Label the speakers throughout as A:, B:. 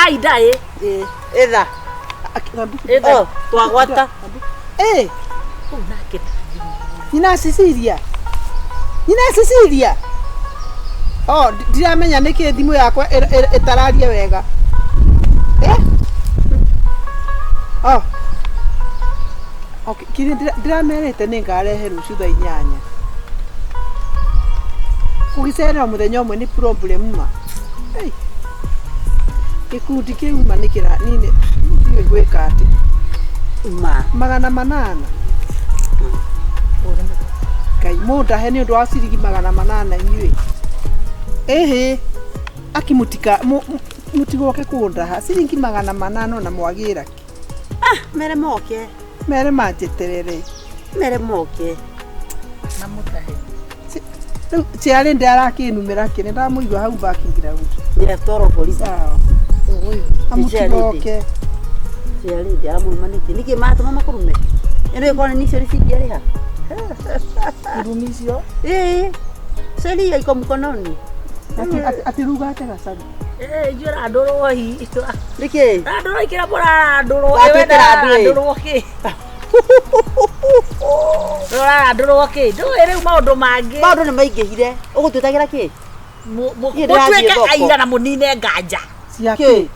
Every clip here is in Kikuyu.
A: Ĩrai ndaĩ.
B: Ĩtha.
A: Ĩtha.
B: Oh, twagwata.
C: Eh,
A: Ũũ nake.
C: Nyina Cecilia. Nyina Cecilia. Oh, ndiramenya nĩkĩ thimũ yakwa ĩtararia wega. Eh? Oh. Okay, kĩrĩa ndĩramerĩte nĩ ngarehe rũciũ thaa 8. Gũgĩcererwo mũthenya ũmwe nĩ problem ma. Hey. Gĩkundi kĩu ma nĩ kĩra niĩ ndiũĩ gwĩka atĩ.
B: Ma.
C: 800. Ngai mũndahe nĩ ũndũ wa ciringi 800 inyuĩ. Ĩhĩ aki mũtika mũtigoke kũndaha ciringi 800 na mwagĩra kĩ?
B: Ah, mere moke.
C: Mere manjeterere.
B: Mere moke.
A: Na mũtahe.
C: Rĩu ciarĩ ndĩ arakĩnumĩra kĩ nĩ ndamũigua hau background.
B: Nĩatwarwo borithi.
C: Sawa.
A: Ũyũ.
C: Amũtigoke.
B: Ciarĩ aramũruma nĩkĩ? Nĩkĩ maratũma makũrume? Ĩno ĩkorwo nĩ icio cingĩarĩha.
C: Irumi icio.
B: Ĩĩ. Sheria iko mkononi.
C: Atĩ ruga atĩ gacaru.
A: Eh, ithuĩ randũrwo hi.
B: Nĩkĩ?
A: Randũrwo ikĩra mũrarandũrwo.
B: Watwĩkĩra andũ ĩ.
A: Randũrwo kĩ? Rũrarandũrwo kĩ? Ndũĩ rĩu maũndũ mangĩ.
B: Maũndũ nĩ maingĩhire. Ũgũtwĩtagĩra kĩ? Niĩ ndĩrathiĩ
A: Mũtuĩke
B: thoko.
A: aira na mũnine nganja.
C: Cia
B: Kĩ?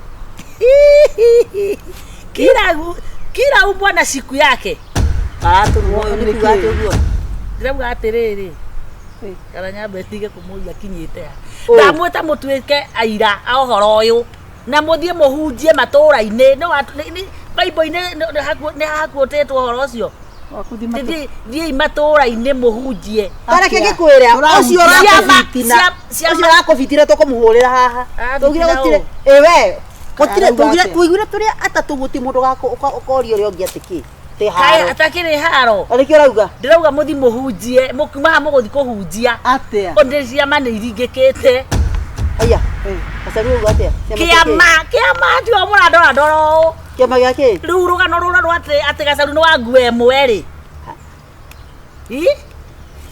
C: kĩ?
A: Kila umbwa na siku yake.
B: Aratũruma ũyũ nĩ kuga atĩ ũguo.
A: Ndĩrauga atĩrĩrĩ,
C: Ĩ.
A: kana nyambe ndige kũmũria kinyĩte ha.
B: Ũ.
A: Ndamwĩta mũtuĩke aira a ũhoro ũyũ na mũthiĩ mũhunjie matũũra-inĩ. Bible-inĩ nĩ hakuotĩtwo ũhoro ũcio.
C: Wa kũthiĩ matũ-
A: Thiĩi matũũra-inĩ mũhunjie.
B: Tareke ngĩkwĩre ũcio ũrakũbitina ũcio ũrakũbitina tũkũmũhũrĩra haha. Tũugire gũtirĩ ĩ we gũtirĩ
C: Arauga
B: tũugire
C: atĩa?
B: tũiguire tũrĩ atatũ gũtirĩ mũndũ ũkoria ũrĩa ũngĩ atĩ kĩ. Tĩ haro.
A: Atakĩrĩ haro.
B: Na nĩkĩo ũrauga?
A: Ndĩrauga mũthiĩ mũhunjie, mũkiuma haha mũgũthiĩ kũhunjia.
C: Atĩa?
A: Ũndĩ ciama nĩ iringĩkĩte.
B: Aya.
C: Ĩ.
B: Gacaru ũrauga atĩa? Kĩama kĩa kĩ?
A: Kĩama, kĩama tiwe mũrandorandora ũũ.
B: Kĩama gĩa kĩ?
A: Rĩu rũgano rũrĩa rwa atĩ Gacaru nĩ wa nguo ĩmwe rĩ. Ĩ?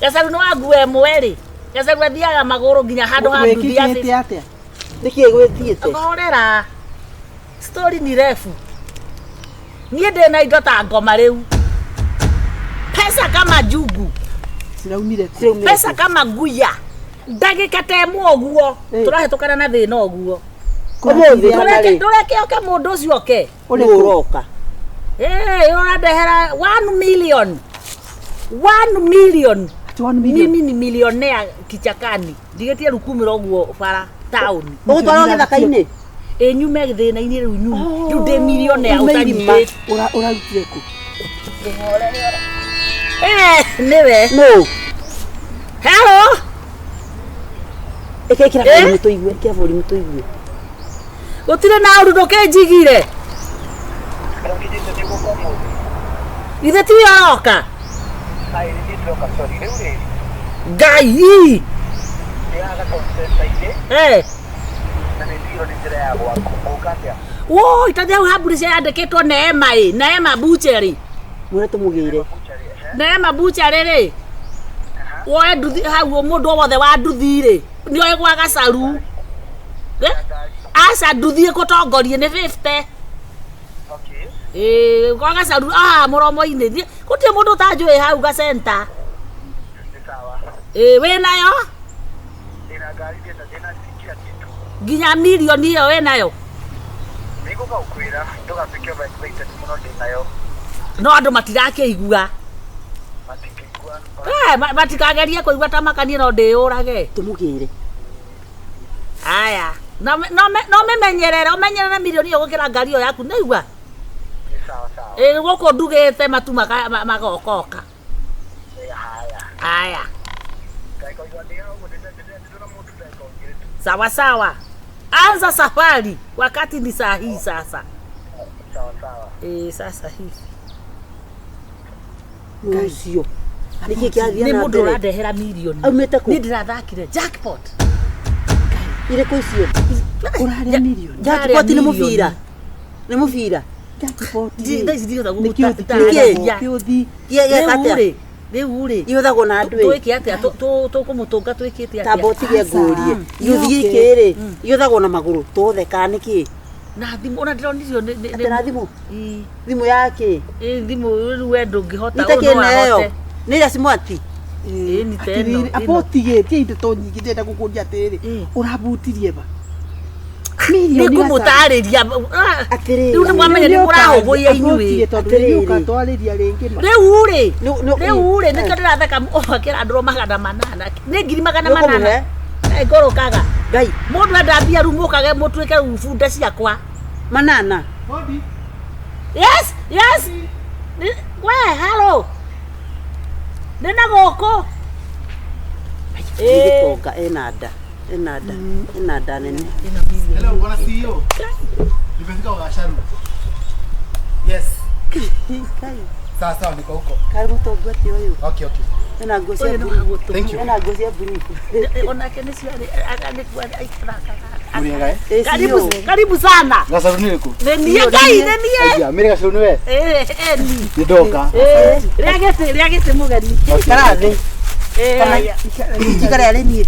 A: Gacaru nĩ wa nguo ĩmwe rĩ. Gacaru athiaga magũrũ nginya handũ ha nduthi ya
C: Gwĩkĩkĩte atĩa?
B: Nĩkĩ gwĩthiĩte?
A: Horera. Story ni refu. Niĩ ndĩ na indo ta ngoma rĩu. Pesa kama jugu.
C: Ciraumire kũ?
B: Ciraumire
A: Pesa
B: kũ?
A: kama nguya. Ndagĩka ta ĩmwe ũguo.
C: Ĩ.
A: Tũrahĩtũkana na thĩna ũguo.
B: Ũmũthĩ kana rĩ?
A: Ndũreke oke mũndũ ũcio oke.
B: Nũ ũroka?
A: Ĩ, ũrandehera 1 million. 1 million.
C: Ati 1 million.
A: Mimi ni millionaire kichakani. Ndigĩtie rukumĩra ũguo bara taũni.
B: Ũgũtwarwo gĩthaka-inĩ?
A: Ĩ nyume thĩna-inĩ rĩu nyume. Rĩu ndĩ millionaire
B: Ume irima.
A: ũtanyitĩte.
C: Ũrarutire kũ?
A: Eh, nĩwe.
B: Nũ?
A: Hello.
B: Ĩkĩra
A: Eh?
B: volume tũigue, ĩkĩra volume tũigue.
A: Gũtirĩ na ũndũ ndũkĩnjigire. Githĩ tiwe ũroka? Ngai. Eh. Woi, tathi hau hamburi cia yandĩkĩtwo Neema ĩ, Neema Butchery.
B: Mwĩre tũmũgĩre.
A: Neema Butchery rĩ. Woe nduthi hau mũndũ o wothe wa nduthi rĩ, nĩoĩ gwa Gacaru. Eh? Aca nduthi ĩgũtongorie nĩ 50. Ĩĩ, gwa Gacaru haha mũromo-inĩ. Gũtirĩ mũndũ ũtanjũĩ hau gacenta. Ĩĩ, wĩnayo? Nginya mirioni ĩyo wĩnayo? No andũ matirakĩigua. Eh, matikagerie kũigua ta makanie no ndĩyũrage.
B: Tũmũgĩre.
A: Aya. No ũmĩmenyerere, ũmenyerere mirioni ĩyo gũkĩra ngari ĩyo yaku, nĩwaigua? Ĩĩ gũkũ ndugĩte matu magokoka. Aya. Sawa sawa. Anza safari wakati ni saa hii sasa. Eh, sasa hivi.
B: Ũcio. Nĩkĩ kĩrathiĩ
A: Nĩ
B: na
A: mũndũ
B: mbere?
A: ũrandehera mirioni.
B: Aumĩte kũ?
A: Niĩ ndĩrathakire jackpot.
B: Irĩkũ icio?
C: Ũrarĩa mirioni.
B: Jackpot nĩ
A: Ndĩrarĩa
B: mũbira. Nĩ mũbira.
C: Jackpot
A: Ndi-
C: rĩ.
A: thaa ici ndihota
C: Nĩ kĩũthi
A: gũgũtarĩria.
C: kĩragwo, kĩũthi.
B: Gĩeka
A: Rĩu
B: atĩa?
A: rĩ, rĩu rĩ.
B: Ihũthagwo na andũ ĩ.
A: Twĩke atĩa? Tũkũmũtũnga twĩkĩte atĩa?
B: Tamba ũtige
C: Aca.
B: ngũrie. Gĩũthi
C: Nĩ
B: gĩkĩ rĩ, gĩũthagwo na magũrũ. Tũthe kana nĩ kĩ?
A: Na thimũ ona ndĩronirio
B: Atĩ na thimũ?
A: Ĩ,
B: Thimũ yake.
A: ĩ, thimũ rĩu we ndũngĩhota
B: Nĩ ta
A: ũyũ no
B: kĩna ĩyo.
A: ahote.
B: Nĩ ĩrĩa smart.
A: Ĩ, nĩ ta ĩno,
C: Atĩrĩrĩ,
A: ĩno.
C: aba ũtigĩtie ndeto nyingĩ ndĩrenda gũkũria atĩrĩrĩ
A: Ĩ.
C: ũrabutirie ba
A: Nĩ ngũmũtarĩria. Ah,
B: Atĩrĩrĩ.
A: Rĩu nĩ mwamenya nĩ mũrahũthũia inyuĩ.
C: Tondũ
B: Atĩrĩrĩ.
C: rĩu ũgatwarĩria rĩngĩ ma
A: Rĩu rĩ,
B: Nĩ
A: rĩu rĩ nĩkĩo ndĩratheka ũkĩrandũrwo 800 nĩ ngiri magana
B: Nĩ ũkũmũhe?
A: manana ngũrũkaga
B: Ngai.
A: Mũndũ enda mbia rĩu mũkage mũtuĩke rĩu bunda ciakwa.
B: Manana.
A: Yes, yes. We halo, nĩ na gũkũ.
B: Nĩ gĩtonga ena nda. Ena nda. Ena nda nene.
D: Hello, bwana CEO. Nimefika kwa Gasharu. Yes. Sawa sawa, niko huko.
B: Karĩ mũtongu atĩ ũyũ.
D: Okay, okay.
B: Ena nguo cia
A: Ũyũ no
B: blue.
A: agũtũ.
D: Thank you.
B: Ena nguo cia blue.
A: Onake nĩ ciarĩ nĩkuo aikaraga.
D: Muriega eh?
B: Ĩ,
A: Karibu,
B: CEO.
A: karibu sana.
D: Gasharu ni riku?
A: Nĩ niĩ Ngai, nĩ niĩ.
D: Aya, mire Gasharu ni we?
A: Eh, eh, ni.
D: Ni ndoka.
A: Eh, rĩa gĩtĩ, rĩa gĩtĩ mũgeni.
B: Ikara thĩ.
A: Eh, aya.
B: Njikare arĩ niĩ.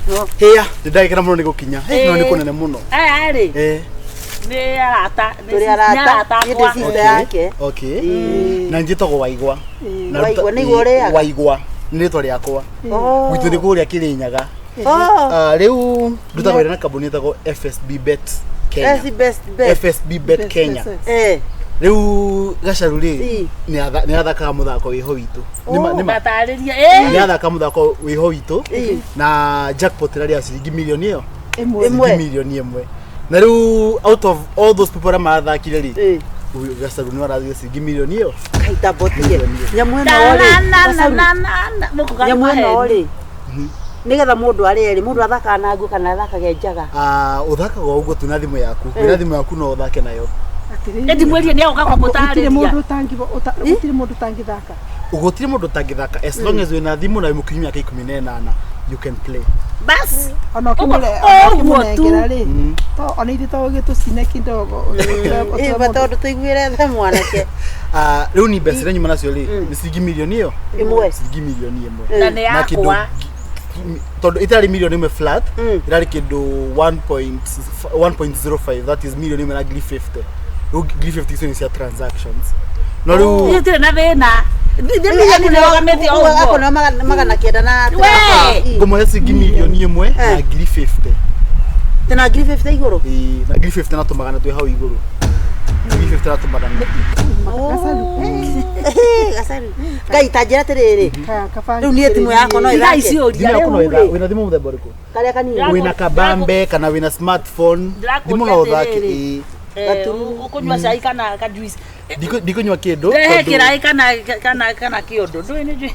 B: No.
D: Hĩa, ndindagikena muno ni gukinya. Hey, no ni kunene muno.
A: Aya rĩ,
D: Eh.
A: nĩ arata, nĩ
B: Tũrĩ
A: nĩ
B: arata.
A: arata
B: Niĩ
A: akwa.
B: ndĩ sister yake.
D: Okay. Na njitagwo Waigwa. Na
B: Waigwa, nĩguo ũrĩaga?
D: Waigwa. Nĩ rĩtwa rĩakwa.
B: Oh.
D: Gwitũ nĩ kũrĩa Kĩrĩnyaga.
B: Oh.
D: Ah, rĩu ndutaga wĩra na kambuni ĩtagwo FSB Bet Kenya.
B: That's best bet.
D: FSB Bet Kenya.
B: Eh.
D: Rĩu Gacaru rĩ
B: Ĩ.
D: nĩ athakaga mũthako wĩho witũ. Nĩ ma
A: Ngatarĩria, eh.
D: nĩ athaka mũthako wĩho witũ
B: Ĩ.
D: na jackpot ĩrarĩ ya ciringi milioni ĩyo
C: Ĩmwe.
B: Ĩmwe.
D: ciringi milioni ĩmwe na rĩu out of all those people arĩa marathakire rĩ
B: Ĩ.
D: ũyũ Gacaru nĩ arathire ciringi milioni ĩyo.
B: Kaita botige. Nyamũ ĩno
A: Na,
B: rĩ.
A: na, na,
B: Gacaru.
A: na, na, na, mũkũga
B: Nyamũ ĩno
A: maheni.
B: rĩ. Nĩgetha mũndũ arĩe rĩ, mũndũ athakaga na nguo kana athakage njaga.
D: Ah, ũthakaga o ũguo tu na thimũ yaku. Wĩna thimũ yaku no ũthake nayo.
C: Atĩrĩrĩ.
A: Ĩndi mwĩrie nĩ agũka
C: Gũtirĩ
A: kũmũtarĩria.
C: mũndũ gũtirĩ mũndũ ũtangĩthaka.
D: Gũtirĩ mũndũ ũtangĩthaka as long as wĩna thimũ na wĩ mũkinyu mĩaka 18 you can play.
A: Bas.
C: Ona
A: Ũguo- ũguo tu.
C: ũkĩmũnengera rĩ, ona ithuĩ to ũgĩtũcine kidogo.
B: Ĩ, ba tondũ tũiguĩre tha mwanake.
D: Ah, rĩu ni mbeca iria nyuma nacio rĩ nĩ ciringi milioni ĩyo
B: Ĩmwe.
D: ciringi milioni ĩmwe
A: Na nĩ
D: Na kĩndũ
A: yakwa.
D: tondũ itarĩ milioni ĩmwe flat
B: Mm.
D: ĩrarĩ kĩndũ 1.05 that is milioni ĩmwe na ngiri 50. Rĩu ngiri 50 icio nĩ cia transactions no rĩu
A: Niĩ ndirĩ na thĩna. Nĩ milioni nĩrũgamĩte o ũguo.
B: Akũneo 900 na
A: We!
D: ngũmũhe ciringi milioni ĩmwe na ngiri 50.
B: Tena ngiri 50 igũrũ.
D: Ĩĩ, na ngiri 50 na tũmagana twĩ hau igũrũ, ngiri 50 na tũmagana.
B: Eh, Gacaru. Ngai ta njĩra atĩrĩrĩ. Rĩu niĩ thimũ yakwa no
A: Tigai
B: ĩthake.
A: ciũria
D: Thimũ yaku no
A: rĩu
D: ĩtha-
A: rĩ.
D: wĩna thimũ mũthemba ũrĩkũ?
B: Karĩa kanini.
D: Wĩna kabambe kana wĩna smartphone?
A: Ndĩrakũria
D: Thimũ no ũthake.
A: atĩrĩrĩ.
D: Ĩĩ.
A: Eh, ũkũnyua cai kana ka juice?
D: Ndikũnyua kĩndũ
A: Rehe
D: tondũ-
A: kĩraĩ kana kĩondo. Ndũĩ nĩ njũĩ.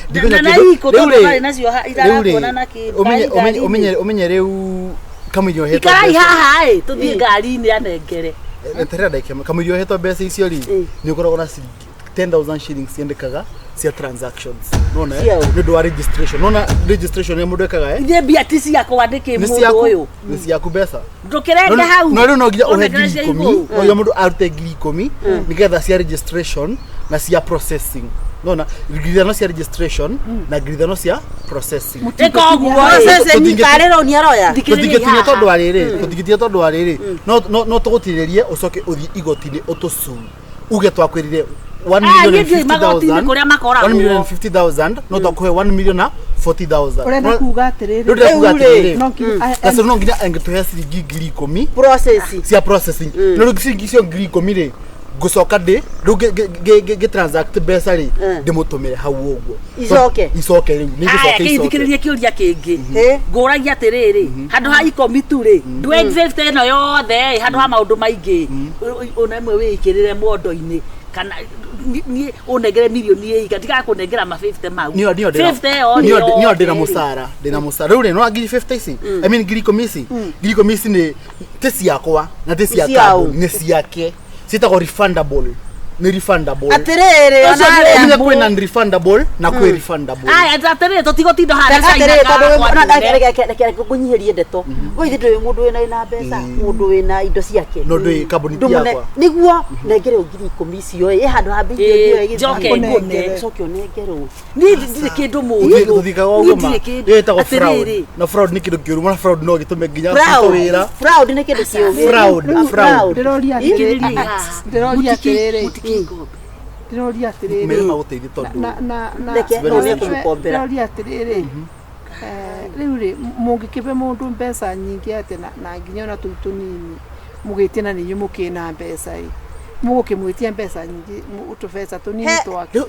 D: Ndikũnyua
A: Na
D: kĩndũ.
A: iko
D: Rĩu
A: tondũ
D: rĩ-
A: marĩ nacio
D: rĩu rĩ,
A: itarakuona na kĩndũ.
D: Ũmenye rĩu kamũiria ũhetwo
A: Ikarai
D: mbeca-
A: haha ĩ, tũthiĩ ngari-inĩ anengere.
D: Eterera ndagĩka ĩmwe. Kamũiria ũhetwo mbeca icio rĩ
B: Mm.
D: nĩ ũkoragwo na ciringi 10,000 shillings ciendekaga cia transactions nona
B: Cia ũ?
D: nĩ ũndũ wa registration nona registration ĩrĩa mũndũ ekaga eh
A: Ithuĩ mbia ti ciakwa ndĩkĩ
D: nĩ
A: mũndũ
D: ciaku
A: ũyũ.
D: nĩ ciaku mbeca.
A: Ndũkĩrenge hau.
D: No rĩu no nginya ũhe
A: Ũnengere
D: ngiri
A: cia
D: ikũmi
A: igũrũ.
D: no nginya mũndũ arute ngiri ikũmi nĩgetha cia registration na cia processing nona ngiri 5 cia registration na ngiri 5 cia processing.
A: Ĩka ũguo ĩ.
B: Process ni karĩ roni aroya.
A: Thikĩrĩria
D: Tũtingĩtinia
A: haha.
D: tondũ wa rĩrĩ tũtingĩtinia tondũ wa rĩrĩ no tũgũtirĩrie ũcoke ũthiĩ igoti-inĩ ũtũcuu uge twakwĩrire 1
A: Ah,
D: million
A: niĩ
D: and
A: ndiũĩ magoti-inĩ
D: 50,000
A: kũrĩa makoragwo.
D: 1 million and 50,000 no twakũhe 1 million na 40,000.
C: Ũrenda kuga atĩrĩrĩ.
D: Rĩu ndĩrenda kuga
B: Rĩu rĩ,
D: atĩrĩrĩ
C: No nginya
D: Gacaru no nginya angĩtũhe ciringi ngiri ikũmi
B: Process.
D: cia processing no rĩu ciringi icio ngiri ikũmi rĩ ngũcoka ndĩ rĩu ngĩ transact mbeca rĩ ndĩmũtũmĩre hau ũguo.
B: Icoke.
D: Icoke rĩu nĩ
A: Aya,
D: ngũcoke icoke.
A: kĩthikĩrĩrie kĩũria kĩngĩ.
B: Eh.
A: Ngũragia atĩrĩrĩ, handũ ha ikũmi tu rĩ, ndue 50 ĩno yothe ĩ, handũ ha maũndũ maingĩ, ona ĩmwe wĩikĩrĩre mondo-inĩ kana niĩ ũnengere milioni ĩika ndigakũnengera ma 50 mau.
D: Niyo niyo ndĩna
A: 50 ĩyo
D: niyo
A: rĩ
D: niyo ndĩna
A: yothe rĩ.
D: mũcara ndĩna mũcara rĩu rĩ no ngiri 50 ici, I mean ngiri ikũmi ici, ngiri ikũmi ici nĩ ti ciakwa na ti cia
B: Ciao.
D: kambuni nĩ ciake ciĩtagwo refundable. Nĩ refundable.
B: Atĩrĩrĩ,
A: Ũcio
B: ona
A: nĩ
B: arĩa
D: Ũmenye kwĩna non-refundable na kwĩ refundable.
A: Aya, atĩrĩrĩ, tũtigũtinda haha
B: Reke
A: na
B: atĩrĩrĩ,
A: China
B: tondũ
A: kwa
B: ona
A: ndune.
B: reke ngũnyihĩrie ndeto. We ithe ndũĩ mũndũ wĩna mbeca, mũndũ wĩna indo ciake.
D: No ndũĩ kambuni ti
B: Ndũmũne-
D: yakwa.
B: Nĩguo nengere 10,000 icio ĩ handũ ha bilioni ĩyo ĩgĩthiĩ.
A: Njoke
C: ngũne.
B: Ũcoke ũnengerwo.
A: Niĩ ndirĩ kĩndũ mũũru.
D: Tũthikaga
A: Niĩ
D: ũguo ma.
A: ndirĩ kĩndũ.
D: Ĩyo ĩtagwo fraud.
A: Atĩrĩrĩ,
D: Na fraud nĩ kĩndũ kĩũru. Mwana fraud no gĩtũme nginya
B: Fraud.
D: ũbutwo wĩra.
B: Fraud nĩ kĩndũ kĩũru.
D: Fraud,
B: Ah,
D: fraud.
C: Ndĩroria atĩrĩrĩ,
A: Thikĩrĩriai haha.
C: ndĩroria atĩrĩrĩ,
A: Mũtikĩngombe.
C: ndĩroria atĩrĩrĩ.
D: Mere magũteithie tondũ
C: Na
B: Reke,
D: no
B: nĩekũmũkombera.
C: ndĩroria atĩrĩrĩ, rĩu rĩ, mũngĩkĩbe mũndũ mbeca nyingĩ atĩa na nginya ona tũu tũnini mũgĩtie na nĩ inyuĩ mũkĩna mbeca ĩ, mũgũkĩmwĩtia mbeca nyingĩ tũbeca tũnini
B: He-
C: twake.
D: Rĩu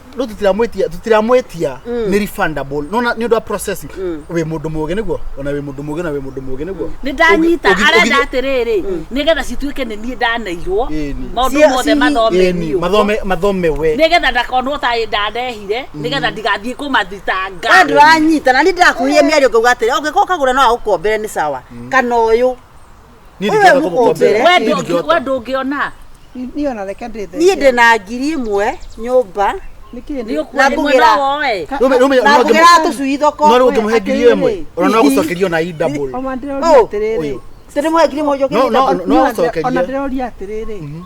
D: tũtiramwĩtia nĩ refundable. Nona nĩ ũndũ wa processing. Wĩ mũndũ mũũgĩ nĩguo? Ona wĩ mũndũ mũũgĩ na wĩ mũndũ mũũgĩ nĩguo?
A: Nĩ ndanyita arenda atĩrĩrĩ, nĩgetha cituĩke nĩ niĩ ndaneirwo
D: Ĩni.
A: maũndũ mothe mathome
D: Ĩni,
A: niĩ ũguo.
D: mathome we.
A: Nĩgetha ndakonwo ta ndanehire, nĩgetha ndigathiĩ kũmathitanga.
B: We ndũranyita na niĩ ndĩrakuhia mĩario ngauga atĩrĩ, ũngĩkorwo ũkagũra no agũkombere nĩ sawa. Kana ũyũ.
D: Niĩ
B: Ũyũ
D: ndingĩhota
B: mũkombere.
D: kũmũkombera.
A: We
D: Niĩ ndingĩhota.
A: we ndũngĩona.
C: Niĩ ona reke ndĩthenge.
B: Niĩ ndĩ na 1,000 nyũmba
C: Nĩkĩ
A: Nĩ ũkuona
B: Na
A: rĩmwe
B: ngũgĩra.
A: no woe.
B: Na ngũgĩra tũcui thoko.
D: No rĩu ũngĩmũhe 1,000,
C: Atĩrĩrĩ.
D: ona no agũcokerie ona i double.
C: Oma ndĩroria
B: Oh.
C: atĩrĩrĩ.
D: Ũyũ.
B: Tũrĩmũhe 1,000
D: No,
B: njokĩrie
D: no,
B: double.
D: no agũcokerie.
C: Ona ndĩroria atĩrĩrĩ,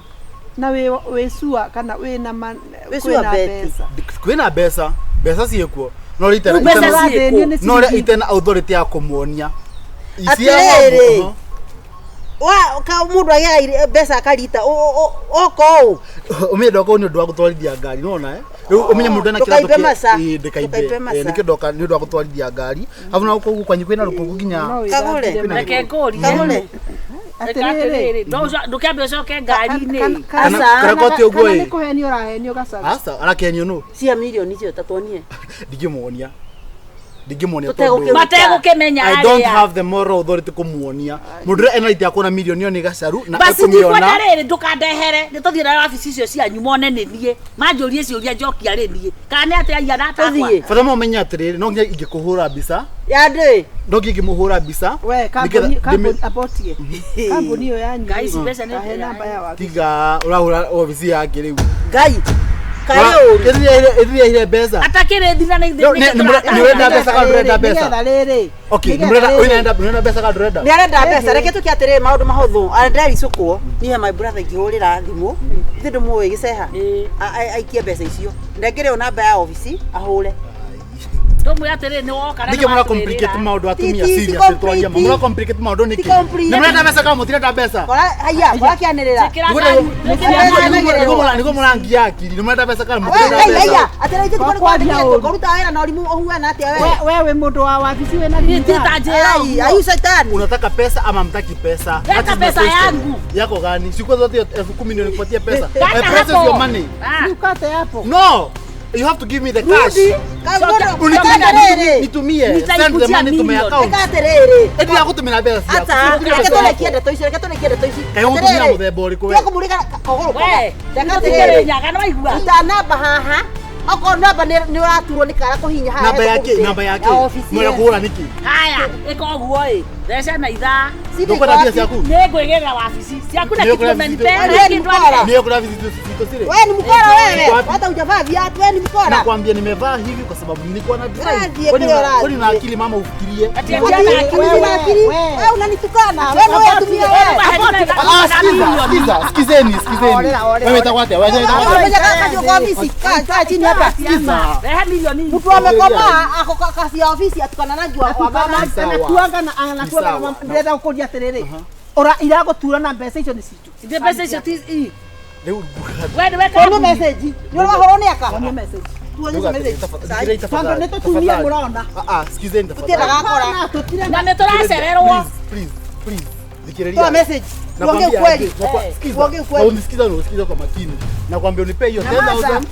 C: na wĩ sure kana wĩna ma
B: Wĩ sure
C: kwĩna
B: Betty?
C: mbeca?
D: Kwĩna mbeca, mbeca ciĩkuo. No rĩu
A: Rĩu mbeca
C: Ũrathĩnio
A: ciĩkũ.
C: nĩ
D: no rĩa
C: ciringi.
D: itena authority ya kũmuonia.
B: Atĩrĩrĩ. Wa ka mũndũ agĩaga mbeca akarita oka ũũ.
D: Ũmenye ndoka nĩ ũndũ wa gũtwarithia ngari nona eh rĩu ũmenye mũndũ ena
B: Ndũkaimbe
D: kĩratũ
B: maca.
D: ĩĩ ndĩkaimbe.
B: Ndũkaimbe maca.
D: Ĩĩ, nĩkĩo ndoka nĩ ũndũ wa gũtwarithia ngari arabu na kũu kwanyu kwĩna rũkũngũ nginya
C: No wĩthambire
B: Kagũre.
C: ma-
A: Reke ngũrie.
B: Kagũre.
A: Reke
C: Atĩrĩrĩ.
A: atĩrĩrĩ, ndũkĩambe ũcoke ngari-inĩ.
B: Aca.
D: Kana kote ũguo
C: Kana
D: ĩ.
C: nĩ kũhenio ũrahenio gacaũ.
D: aca arakenio nũ
B: Cia milioni icio ta tuonie.
D: ndingĩmuonia ndingĩmuonia
B: Tũtegũkĩruta.
A: Mategũkĩmenya
D: I don't
A: arĩa.
D: have the moral authority kũmuonia mũndũ ũrĩa ena right ya kuona milioni ĩyo nĩ gacaru na
A: Basi ndikwenda
D: ekũmĩona
A: rĩrĩ ndũkandehere, nĩ tũthiĩ nayo wabici icio cianyu mone nĩ niĩ, manjũrie ciũria njokia rĩ niĩ, kana nĩ atĩa aiya
B: Tũthiĩ.
A: ndatakwa.
D: bata ma ũmenye atĩrĩrĩ no nginya ingĩkũhũra mbica
B: Ya ndĩ.
D: no nginya ingĩmũhũra mbica
C: We kambuni
D: nĩgetha
C: kambuni abotie. Kambuni ĩyo yanyu.
A: Ngai ici mbeca nĩ
C: Kahe namba ya wabici.
D: tiga ũrahũra obici yake rĩu
B: Ngai. Karĩ ũru.
D: ĩrĩa mbeca
A: Atakĩrĩ thina nĩ
D: No, nĩ ũrenda mbeca kana ndũrenda mbeca?
C: Nĩgetha rĩrĩ.
D: Okay,
C: Nĩgetha
D: nĩmũrenda
C: rĩrĩ.
D: ũyũ nĩarenda mbeca kana ndũrenda?
B: Nĩ arenda mbeca reke tũke atĩrĩrĩ maũndũ mahũthũ arendericũkwo niĩ my brother ingĩhũrĩra thimũ ithe ndũmũĩ gĩceha
A: Ĩĩ.
B: aikie mbeca icio nengere namba ya obici ahũre
A: Tũmwĩre atĩrĩrĩ nĩ woka na
D: Nĩkĩ
A: nĩ
D: mũra
A: watwĩrĩra.
D: complicate maũndũ atumia
B: Ti- ti-
D: serious
B: ti
D: twaria ma
B: complete.
D: mũra complicate maũndũ nĩkĩ?
B: Ti complete.
D: Nĩmũrenda mbeca kana mũtirenda mbeca?
B: kora haiya kora kĩanĩrĩra
A: Njĩkĩra
D: Nĩguo-
A: ngari- njĩkĩra ngari.
D: Nĩguo mũrangia akili nĩmũrenda mbeca kana
B: We,
D: mũtirenda
B: haiya
D: mbeca?
B: haiya atĩrĩrĩ ithuĩ
C: Kwa
B: tũkorwo
C: kwaria
B: kwandĩkĩtwo
C: ũru.
B: kũruta wĩra na ũrimũ ũhuana atĩa
C: We
B: we
C: we wĩ mũndũ wa wabici wĩna
A: Niĩ
C: ritha.
A: ti ta njĩra
B: Ai,
A: ũguo.
B: ayu shaitani
D: Unataka pesa ama mtaki pesa?
A: Leta
D: That is my
A: pesa
D: question.
A: yangu.
D: Yako gani? Siku zote 10,000 ndio nikupatie pesa.
A: Kata
D: I process
A: hapo.
D: your money.
A: Ah.
C: Rĩu kate hapo.
D: No! You have to give me the cash.
B: Reke
D: Unitumie, nitumie. Send the
A: Nitaikujia
D: money to my
A: million.
D: account.
B: atĩrĩrĩ
D: Eti ya gũtũmĩra mbeca ciaku.
B: ata
D: Sikũria
B: reke
D: mbeca
B: tũrekie
D: ciaku.
B: ndeto ici reke tũrekie ndeto ici
D: Kaĩ ũgũtũmĩra mũthemba ũrĩkũ we?
B: tiga kũmũrĩka kagũrũ
A: We,
B: reke
A: tũtikĩrĩ
B: atĩrĩrĩ
A: nyaga nĩ waigua.
B: ruta namba haha okorwo namba nĩ ũraturwo nĩ kara kũhinya haha
D: Namba yake, namba yake.
B: obici
D: Mwena kũhũra nĩkĩ?
A: Haya, ĩka ũguo ĩ, theca na ithaa.
D: Ndũkwenda mbia ciaku?
A: Nĩ ngwĩgĩrĩra wabici ciaku na
D: Nĩ
A: kitu
D: ũkũrĩa
A: umenipea
B: Wewe
A: na
B: ni
A: kĩndũ
B: mkora.
A: atĩa.
D: Nĩ ũkũrĩa vitu zile.
B: we ni mkora wewe
D: Iko wapi?
B: hata hujavaa viatu we ni mkora
D: Nakwambia nimevaa hivi kwa sababu nilikuwa na drive.
B: Urathiĩ
D: Kwani
B: kũrĩa
D: una- kwani una
B: ũrathiĩ.
D: akili mama ufikirie?
A: Ati
B: Akili,
A: atiana akili.
B: akili,
C: Wewe,
B: akili.
C: wewe.
B: Wewe unanitukana wewe ni atumia wewe
D: Ah, sikiza, sikiza, sikizeni, sikizeni.
C: Orera, orera,
D: Wewe itakuwa atia? Wewe itakuwa atia?
B: Wewe kazi kwa ofisi kaa chini hapa
D: Sikiza.
A: Rehe milioni.
B: mtu amekomaa ako kazi ya ofisi atukana rangi wa mama
D: Ni sawa.
C: Anakuanga na anakuanga
D: Ni
C: na
D: sawa.
C: ndĩrenda gũkũria atĩrĩrĩ. Ora iragũtura na mbeca icio nĩ citũ.
A: Ithe mbeca icio ti i.
D: Rĩu
A: We nĩwe
B: Tuonie
A: kambuni.
B: message ni ũrahũrwo nĩ aka
C: Tuonie message.
B: tuonyeshe message
D: Thikĩrĩria
C: Tondũ nĩ tũtumia mũrona.
D: Ah, ah, sikizeni
B: Tũtiendaga
D: tafadhali.
B: akora.
C: Na tũtirenda.
A: Na nĩ tũracererwo.
D: Please, please, thikĩrĩria.
B: Toa message tuongee
D: Nakwambia
B: ukweli
D: aje, sikiza.
B: Tuongee ukweli.
D: Na unisikiza na unisikiza kwa makini. Nakwambia unipe hiyo 10,000.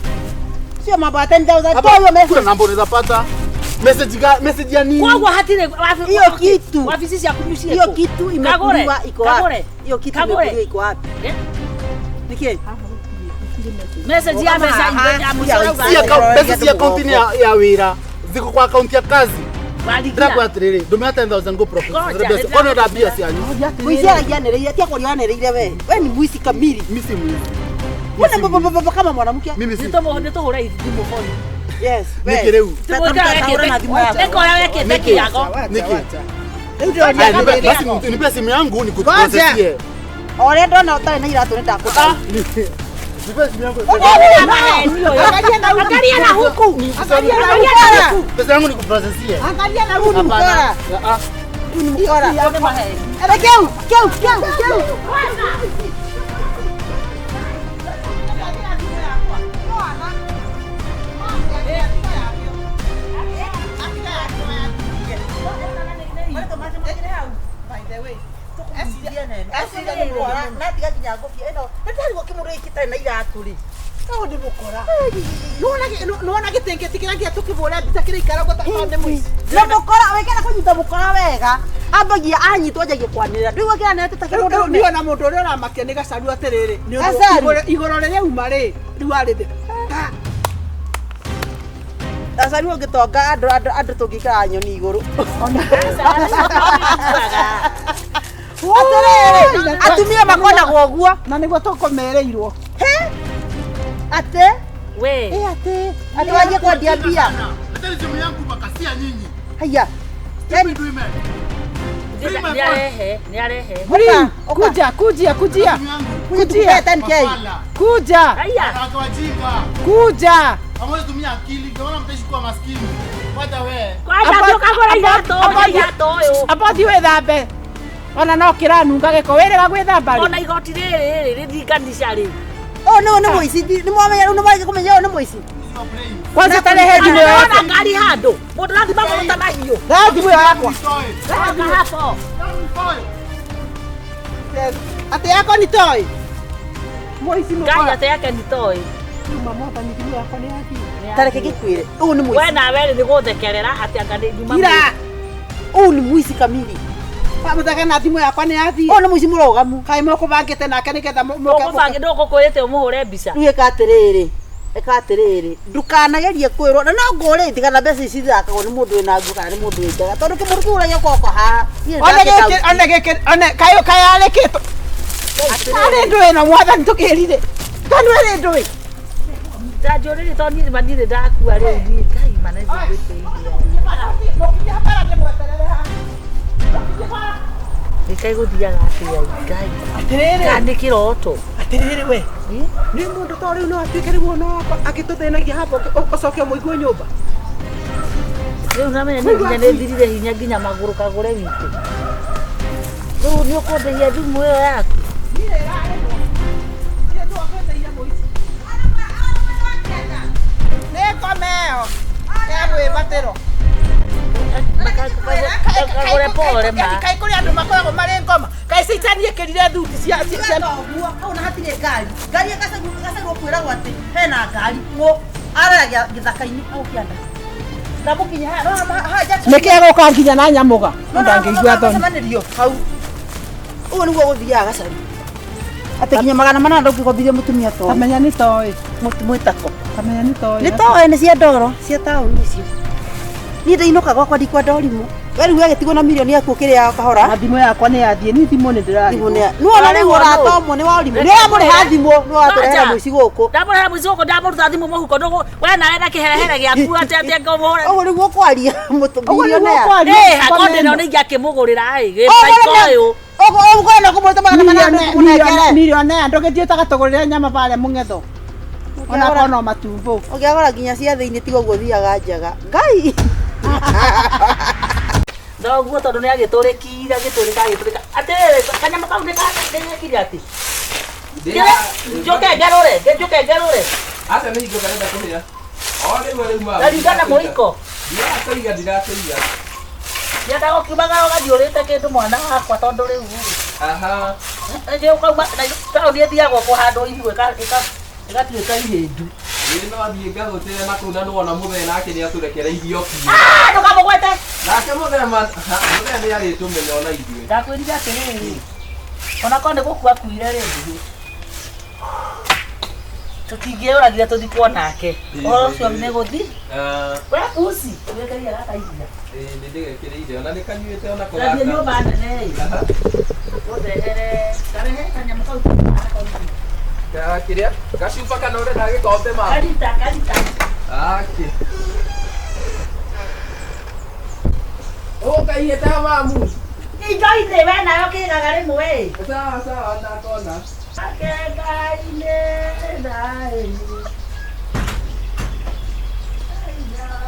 B: Sio mambo ya 10,000
D: Hapa
B: toa hiyo
D: kuna
B: message
D: namba unaweza pata. Message ga message ya nini?
A: Koguo hatirĩ
B: Hiyo kitu.
A: wabici ciaku nĩ ciĩkũ?
B: hiyo kitu imekuliwa iko wapi
A: Kagũre.
B: hiyo kitu
A: Kagũre.
B: imekuliwa iko wapi
A: Eh?
B: niki
A: Message ya mbeca
B: Aha.
A: ya mũico ũrauga
D: Si
A: atĩa?
D: account, mbeca si account ni ya wĩra. Ziko kwa account ya kazi.
A: Warigia.
D: Ndĩrakwĩra atĩrĩrĩ, ndũmĩra 10,000 go profit.
A: Ngoja,
D: Mbeca. Kwani ũrenda mbia cianyu?
B: Mwici aragia anĩrĩire tia kwaria anĩrĩire we we ni mwici kamili
D: Mimi si mwizi.
B: Mbona baba kama mwanamke?
D: Mimi si.
A: Nĩtũhũre thimũ phone.
B: Yes.
D: Nĩkĩ rĩu?
A: Nĩkora wekĩte kĩago.
D: Nĩkĩ?
B: Rĩu ndĩroria
D: Basi nipe simu yangu nikuprocesie.
B: Ore ndona ũtarĩ na iratũ nĩndakũta.
D: Nipe simu yangu.
B: Angalia na huku. Angalia na huku.
D: Pesa yangu nikuprocesie.
B: Angalia na huku mkora. Huyu ni mkora. Ere keu, keu, keu, keu.
C: Nona gĩtenge kĩrĩa gĩa tũkĩbũra mbica kĩraikara ũguo ta nĩ mũici.
B: Na mũkora wekera kũnyita mũkora wega ambagia anyitwo anjagie kwanĩrĩra ndũigua kĩranĩrĩra ta kĩmũndũ
C: Rĩu niĩ ona mũndũ ũrĩa ũramakia nĩ Gacaru atĩrĩrĩ nĩ ũndũ igũrũ rĩrĩa uma rĩ rĩu arĩ thĩ.
B: Gacaru ũngĩtonga andũ andũ tũngĩikara nyoni igũrũ. Atĩrĩrĩ atumia makonagwo ũguo
C: na nĩguo tũkomereirwo.
B: Ate
A: we
B: ate ate waje kwendia mbia.
D: Leteni simu yangu makasia nyinyi.
B: Haya.
D: Stupid women.
A: Niarehe, niarehe.
C: Kuja, kuja, kuja. Kuja
B: 10K.
C: Kuja.
A: Haya.
D: Wajinga.
C: Kuja.
D: Hamwezi tumia akili, ndio maana mtaishi kuwa maskini. Wacha we.
A: Kwaja tukagura irato, irato yo.
C: Abathi wethambe. Ona no kiranunga giko wirega gwithamba.
A: Ona igoti riri rĩringanisha rĩ.
B: Oh no no mũici nĩ mwamenya rĩu nĩ mwarĩkia kũmenya ũyũ nĩ mũici.
C: Kwanza tarehe thimũ yakwa.
A: Ona ngari handũ. Mũndũ ũrathiĩ magũrũ ta mahiũ.
C: Rehe thimũ ĩyo yakwa.
A: Rehe hapo.
C: Atĩ yakwa nĩ toy. Mũici
A: mũkora. Ngai atĩ yake nĩ toy.
C: Rĩu mwathani thimũ yakwa nĩ yathiĩ.
B: Ta reke ngĩkwĩre ũyũ nĩ mũici.
A: We nawe rĩ nĩ gũthekerera atĩ anga nĩ nyuma.
B: Ira. Ũyũ nĩ mũici kamili.
C: Mũthaka na thimũ yakwa nĩ yathiĩ.
B: Ũyũ nĩ mũici mũrũgamu.
C: Kaĩ mũkũbangĩte nake nĩgetha
A: mũke. Ndũgũkwĩrĩte ũmũhũre mbica.
B: Rĩu ĩka atĩrĩrĩ. Ĩka atĩrĩrĩ. Ndũkanagerie kwĩrwo na no ngũrĩtie kana mbeca ici ithakagwo nĩ mũndũ wĩna nguo kana nĩ mũndũ wĩ njaga tondũ kĩmũndũ kĩu ũragia guoko haha.
C: One gĩkĩ one gĩkĩ one kaĩ kaĩ arĩkĩtwo. Arĩ ndũĩ na mwathani tũkĩrire. Tondũ ĩrĩ ndũĩ.
A: Ndanjũrĩrie tondũ niĩ nĩma ndirĩ ndakua rĩu niĩ Ngai mana nĩnjiguĩte. Nĩkaĩ gũthiaga atĩa Ngai.
C: Atĩrĩrĩ.
A: Kana nĩ kĩroto.
C: Atĩrĩrĩ we. Nĩ mũndũ to rĩu no atuĩke rĩu ona wakwa agĩtũthĩnagia hapo ũcoke ũmũigue nyũmba.
A: Rĩu namenya nĩ nginya nĩ thirire hinya nginya magũrũ kagũre witũ. Rĩu nĩ ũkwenderia thimũ ĩyo yaku.
C: Niĩ ĩrarĩhwo. Niĩ tũgakwenderia mũici. Nĩ ngoma ĩyo ya gwĩbatĩro.
A: Kagũre pole ma.
C: Kaĩ kũrĩ andũ makoragwo marĩ ngoma. Kaĩ caitani ĩkĩrire thuti cia
B: ũguo hau na hatirĩ ngari. Ngari ĩgacagwo kwĩragwo atĩ hena ngari. Ng'ũ araragia gĩthaka-inĩ hau kĩanda. Ndamũkinya haha
C: Nĩkĩ egũka nginya na nyamũga. No ndangĩigua thoni.
B: Cemanĩrio hau. Ũguo nĩguo gũthiaga Gacaru. Atĩ nginya 800 ndũngĩgombithia mũtumia toĩ.
C: Tamenya nĩ toĩ.
B: Mwĩtako.
C: Tamenya nĩ toĩ.
B: Nĩ toĩ nĩ cia ndoro cia taũni icio. Niĩ ndainũka gwakwa ndikwenda ũrimũ. We rĩu wagĩtigwo na mirioni yaku ũkĩrĩaga kahora.
C: Na thimũ yakwa nĩ yathiĩ ni thimũ nĩ ndĩrarĩhwo.
B: Nĩwona rĩu ũrata ũmwe nĩ wa ũrimũ. Nĩ ũramũrĩha thimũ nĩ ũratũrehera mũici gũkũ.
A: Ndamũrehera mũici gũkũ ndamũruta thimũ mũhuko ndũgũ we nawe na kĩherehere gĩaku atĩ atĩ ngũmũhũre.
B: Ũguo nĩguo ũkwaria mũtumia.
A: Ĩ hakwa ndĩno nĩ ingĩakĩmũgũrĩra ĩ gĩbaiko ũyũ.
B: Ũguo ũkwenda kũmwĩta 800 ũmũnengere.
C: Milionea ndũgĩthiĩ ũtagatũgũrĩre nyama barĩa mũng'etho. Ona korwo no matumbo.
B: Ũngĩagũra nginya cia thĩinĩ tiga ũguo thiaga njaga. Ngai.
A: Thoguo tondũ nĩ agĩtũrĩkire agĩtũrĩka agĩtũrĩka atĩrĩrĩ kanyamũ kau nĩgekire atĩ njoke ngerũre njoke ngerũre
E: aca nĩ hingo karenda kũhĩa o rĩu rĩu ma
A: ndaringana mũiko
E: ndirakĩiga ndirakĩiga
A: ndiendaga ũkiumaga ũgathiũrĩte kĩndũ mwana wakwa tondũ rĩu
E: aha
A: ũkauma taũni ĩthiagwo kũhandwo ihu ĩgatuĩka ihĩndu.
E: Ĩĩ no athiĩ ngagũtĩre na kũu na nĩwona mũthee nake nĩ atũrekereirie biũ.
A: Ndũkamũgwete.
E: Nake mũthee mũthee nĩ arĩtũmenya ona ithuĩ.
A: Ndakwĩrire atĩrĩrĩ ona korwo nĩ gũkua akuire rĩ tũtingĩũragire tũthikwo nake. Ũhoro ũcio nĩ gũthi. We uci wĩkĩrĩire gaka iria.
E: Ĩĩ nĩ ndĩgekĩrĩire ona nĩ kanyuĩte ona kũgata.
A: Ndathiĩ nyũmba nene ĩ. Ũndehere karehe kanyamũ kau.
E: Kĩrĩa gacuba kana ũrenda gĩkombe ma
A: Karita karita.
E: Ake. Ũkaihĩte mamu.
A: Indo-inĩ we nayo kĩgaga rĩmwe.
E: Sawa sawa ndakona.
A: Ake Ngai-inĩ naĩ.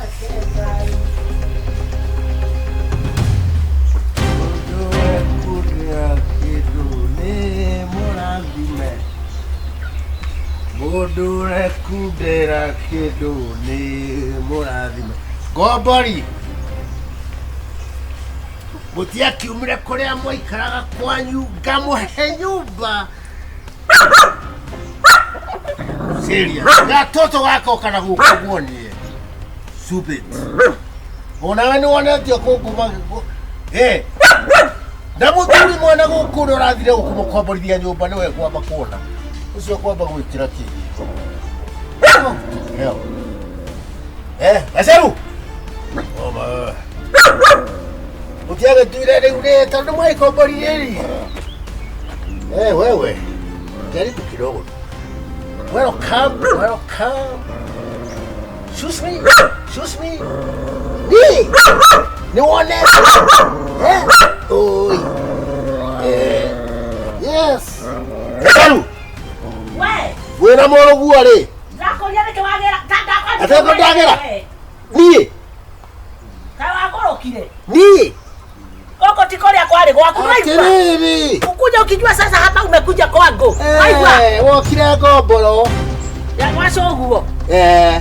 A: Ake Ngai.
F: Kũrĩa kĩndũ nĩ mũrathime mũndũ ũrekundĩra kĩndũ nĩ mũrathime ngombori mũtiakiumire kũrĩa mwaikaraga kwanyu ngamũhe nyũmba Serious. Gatoto gakoka na gũkũ guonie stupid onawe nĩ wonetio kũnguma eh na mũthuri mwana gũkũ ũrĩa ũrathire gũkũ mũkomborithia nyũmba nĩwe kwamba kuona ũcio kwamba gwĩkĩra kĩ Heo. Eh, gaceru Oma. Mũtiagĩtuire rĩu rĩ tondũ mwaikomborire rĩ Eh, wewe jaribu kidogo welcome welcome Excuse me excuse me Ni ni wone eh oi eh yes Gaceru
A: We,
F: wĩna mũrũguo rĩ
A: ndakũria nĩkĩ wagĩra ta ndakwa.
F: Atĩ ndagĩra? Niĩ
A: Ta wagũrũkire.
F: niĩ
A: Gũkũ ti kũrĩa kwarĩ gwaku waigua.
F: atĩrĩrĩ
A: Ukuja ukijua sasa hapa umekuja kwangu. Waigua.
F: Eh, wokire ngomboro
A: Ya gwacoguo.
F: Eh,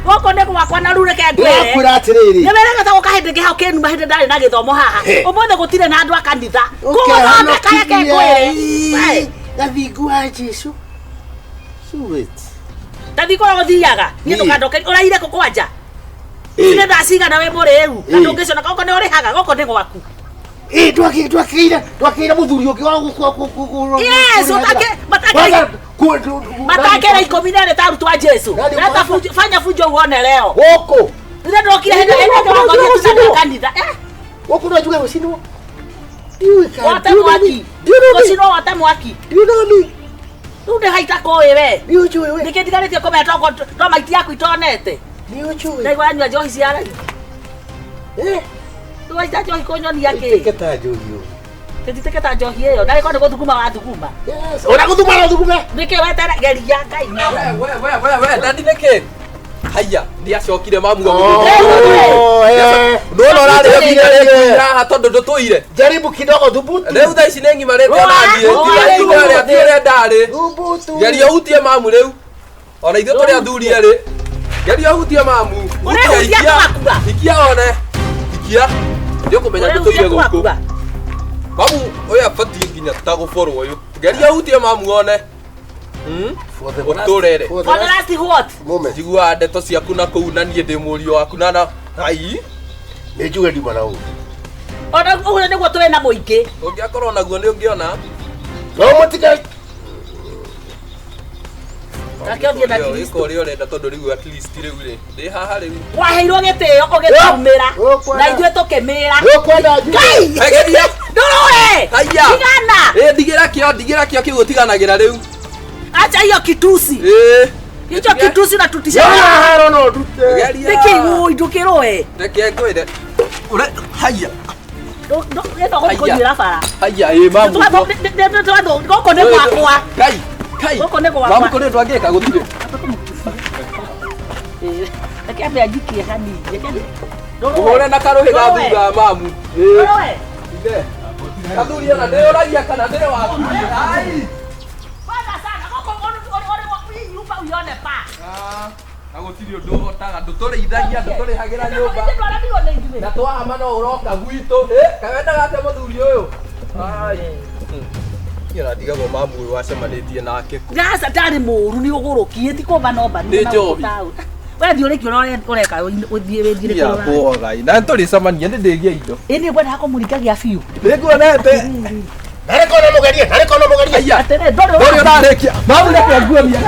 A: Gũkũ nĩ gwakwa na rĩu reke ngwĩre.
F: ndĩrakwĩra atĩrĩrĩ
A: Nĩ werega ta gũka hĩndĩ ĩngĩ hau kĩnuma hĩndĩ ndarĩ na gĩthomo haha.
F: He.
A: Ũmũthĩ gũtirĩ na andũ a kanitha. Kũgũthondeka reke ngwĩre. We,
F: gathingu wa Jesu Sweet.
A: ta thiĩ kũrĩa ũthiaga. Niĩ
F: Niĩ.
A: ndũkandoke ũraire kũ kwanja.
F: Ĩ.
A: Nĩ thaa cigana wĩ mũrĩu. Na
F: Ĩ.
A: ndũngĩconoka gũkũ nĩ ũrĩhaga gũkũ nĩ gwaku.
F: Ĩ, twakĩire twakĩire mũthuri ũngĩ wa gũkũ
A: Yes, matakĩra ikũmi na erĩ ta arutwo a Jesu.
F: Nani
A: Leta
F: ũkũhaka?
A: fujo, fanya fujo uone leo.
F: Gũkũ
A: Rĩrĩa ndokire hĩndĩ
F: Nĩ
A: ĩrĩa
F: gũkũ
A: ndĩrakorire tuna kanitha. Eh,
F: gũkũ no njuge gũcinwo Ndiũĩ kana-
A: wote
F: do you know me?
A: mwaki.
F: Do you know me?
A: Gũcinwo wote mwaki.
F: Do you know me?
A: Rĩu ndĩ haita kũĩ we.
F: Nĩ ũnjũĩ we?
A: Nĩkĩ ndigarĩtie kũmenya toko to maiti yaku itonete.
F: Nĩ ũnjũĩ?
A: Ndaigua yanyua njohi cia raithi.
F: Eh,
A: Ndũgaita njohi kũnyonia kĩ.
F: ĩtĩke ta njohi ũũ.
A: Tũtitĩke ta njohi ĩyo. Na ĩkorwo nĩ gũthuguma wathuguma.
F: Yes. Ona gũthuma no thugume.
A: Nĩkĩ wetere geria Ngai.
E: We we we we dadi nĩkĩ? Haiya, ndiacokire mamu
F: Oh, eh.
E: Nona ũrarĩ
F: Nĩ-
E: nginya haha tondũ ndũtũire.
F: Jaribu kidogo thubutu.
E: Rĩu thaa ici nĩ ng'imarĩte
A: Rũa,
E: ona niĩ
A: rũa,
E: tiga ũrĩa ti ũrĩa ndarĩ.
F: Thubutu.
E: Geria ũhutie mamu rĩu. Ona ithuĩ tũrĩ athuri erĩ. Geria ũhutie mamu.
A: Ũrehutia
E: Hutia, ikia.
A: twakua.
E: Ikia one. Ikia. Nĩũkũmenya ndũtũire gũkũ. Mamu ũyũ abatiĩ nginya ta gũborwo ũyũ. Geria ũhutie mamu one. Hmm?
F: For the last-
E: Ũtũrere.
F: for the
A: For the
F: last
A: last what?
F: moment.
E: Njiguaga ndeto ciaku na kũu na niĩ ndĩ mũriũ waku na na ai
F: Nĩ njuge nduma na ũũ.
A: Ona ũguo nĩguo tũrĩ na mũingĩ.
E: ũngĩakorwo naguo nĩ ũngĩona.
F: No mũtiga
A: Take ũthiĩ na Kristo.
E: Ĩka ũrĩa ũrenda tondũ rĩu at least rĩu rĩ ndĩ haha rĩu.
A: Waheirwo gĩtĩo ũgĩtumĩra.
F: Ũkwenda-
A: Na ithuĩ tũkĩmĩra.
F: Nĩũkwenda njuge.
A: Ngai!
E: Geria.
A: Ndũrũe!
E: Haiya.
A: Tigana!
E: Ĩ ndigĩra kĩo ndigĩra kĩo kĩu ũtiganagĩra rĩu.
A: Acha hiyo kitusi.
E: Ĩ.
A: Hicho kitusi na tutisha.
F: Haro no ndute.
E: Geria.
A: Nĩkĩ ũĩ ndũkĩrũe?
E: Reke ngwĩre. Ũre haiya.
A: Ĩno gũthiĩ kũnyuĩra bara.
E: Haiya ĩ mamu.
A: Gũkũ nĩ gwakwa.
E: Kai. Kai.
A: Gũkũ nĩ gwakwa.
E: Mamu kũrĩ ũndũ angĩka gũtirĩ.
A: Reke ambe anjikie hanini. Reke ndũrũe.
E: Ũhũre na karũhĩ ga
A: Ndũrũe.
E: thutha mamu. Ĩ.
A: Ndũrũe.
E: Ithe. Kathuri ona ndĩũragia kana ndĩrĩ waku. Ai.
A: Kwanza sana gũkũ ũrĩ hii nyumba uione pa.
E: Ah, na gũtirĩ ũndũ ũhotaga ndũtũrĩithagia ndũtũrĩhagĩra nyũmba
A: Ithuĩ twaramirwo nĩ ithuĩ.
E: na twahama no ũroka gwitũ kaĩ wendaga atĩa mũthuri ũyũ Ai. Niĩ ona ndigagwo mamu ũyũ wacemanĩtie nake kũ
A: Gaca ndarĩ mũru nĩ ũgũrũkie ti kũmba nomba
E: Nĩ njohi.
A: We thiĩ ũrĩkie ũrĩa ũreka ũthiĩ wĩthiĩre kũrĩa ũrathiĩ.
E: Ngai na nĩtũrĩcemania nĩ ndĩgie indo
A: Ĩ niĩ ngwendaga kũmũringagia biũ.
E: nĩnguonete
F: Narĩ kona mũgerie, narĩ kona mũgerie.
E: Haiya
A: Atĩrĩ ndũrĩ
E: ndũrĩ ũrarĩkia mamu reke nguonie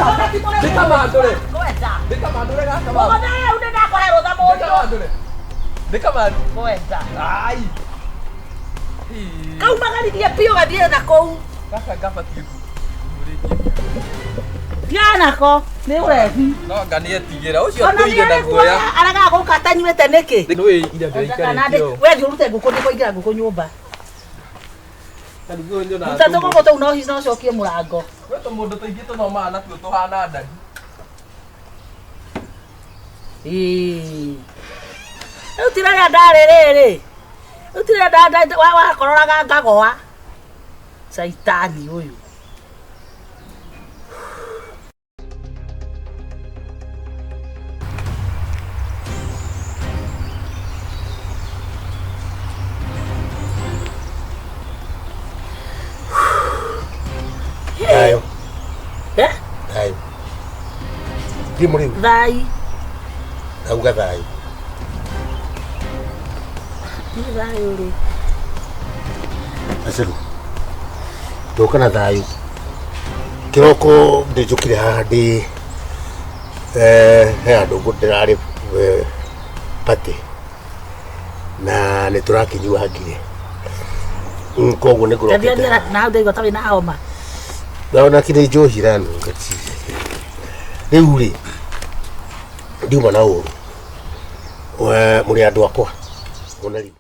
E: Ndĩkamandũre
A: Ngwenda.
E: ndĩkamandũre gaka mamu
A: Ũmũthĩ rĩu nĩndakũhe rũtha mũndũ.
E: ndĩkamandũre ndĩkamandũre
A: Ngwenda.
E: ai
A: Kaumagaririe biũ gathiĩ na kũu.
E: gaka ngabatiĩ kũrĩkia.
A: Tigana nako nĩ ũrebi.
E: No anga nĩ etigĩra ũcio
A: Ona
E: tũire
A: nĩ
E: na guoya.
A: aragaga gũka atanyuĩte nĩkĩ?
E: Nĩ ira ndĩraikarĩtio.
A: We thiĩ ũrute ngũkũ nĩ kũingĩra ngũkũ nyũmba.
E: Tarĩu nyonaga
A: Ruta tũngũkũ tũu no ũcokie mũrango.
E: Gwĩ tũmũndũ tũingĩ tũthomaga natuo tũhana ndari.
A: Ĩĩ. Rĩu ti rĩrĩa ndarĩ rĩrĩ. Rĩu ti rĩrĩa wakororaga ngagoa. Caitani ũyũ.
F: Thayũ.
A: Eh?
F: Thayũ. Thiĩ mũrĩu.
A: Thai.
F: Ndauga thayũ.
A: Nĩ thayũ rĩ.
F: Gacerũ. Ndoka na thayũ. Kĩroko ndĩnjũkire haha ndĩ he handũ ndĩrarĩ party na nĩ tũrakĩnyuangire. Koguo nĩ
A: Tabia
F: ngũrokete.
A: na hau ndaigua ta wĩna homa.
F: Ndona kĩrĩ njohi iranunga ti. Rĩu rĩ ndiuma na ũru. Mũrĩ andũ akwa. Mũna rĩ.